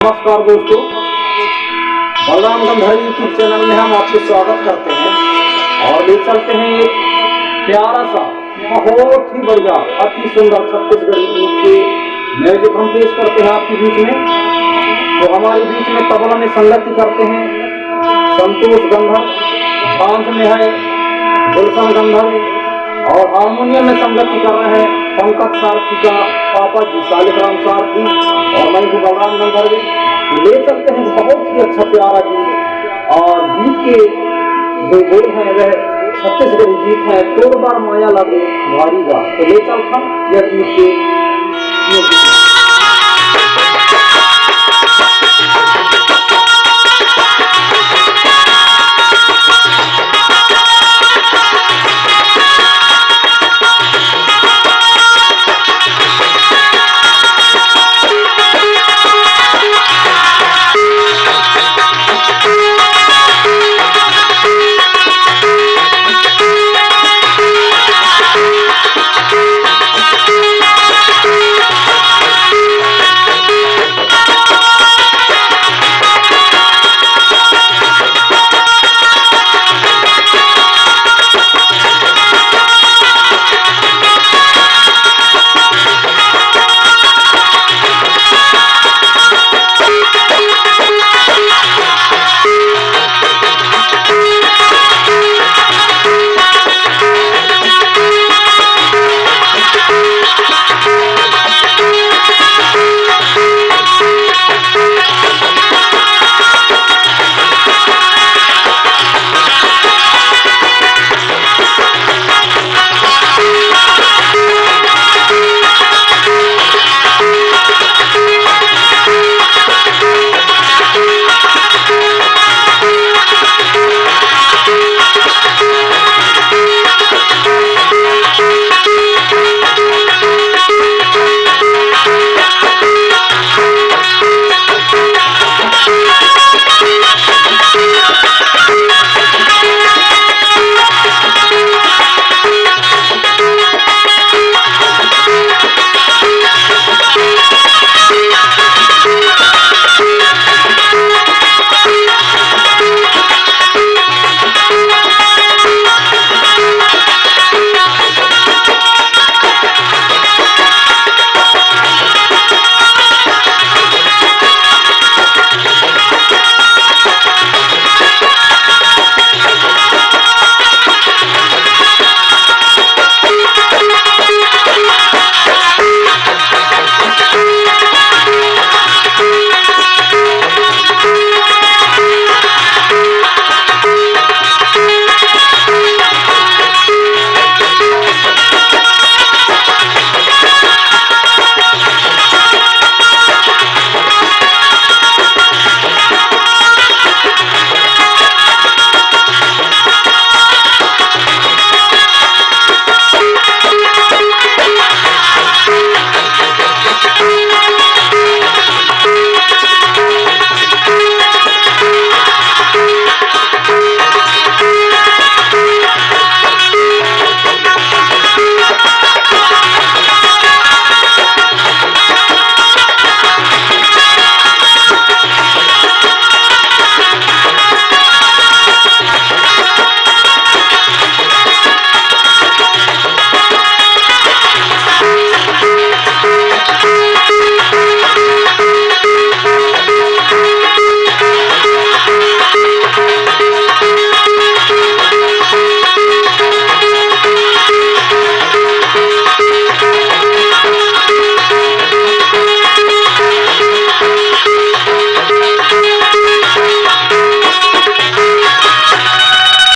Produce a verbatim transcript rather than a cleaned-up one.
नमस्कार दोस्तों, बलराम गंधर्व YouTube channel में हम आपके स्वागत करते हैं और ले चलते हैं एक प्यारा सा, बहुत ही बढ़िया, अति सुंदर छत्तीसगढ़ी गीत के म्यूजिक हम पेश करते हैं आपके बीच में। तो हमारे बीच में तबला में संगति करते हैं संतोष गंधर्व, झांझ में है गुलशन गंधर्व और हारमोनियम में संगति कर रहे हैं पंकज सारथी का पापा जी सालिक राम सारथी और मैं हूँ बलराम गंधर्व। ले चलते हैं बहुत ही अच्छा प्यारा गीत और गीत के जो बोल हैं वह छत्तीसगढ़ी गीत है, तोर बर माया लागे भारी गा। तो ले चलता यह गीत के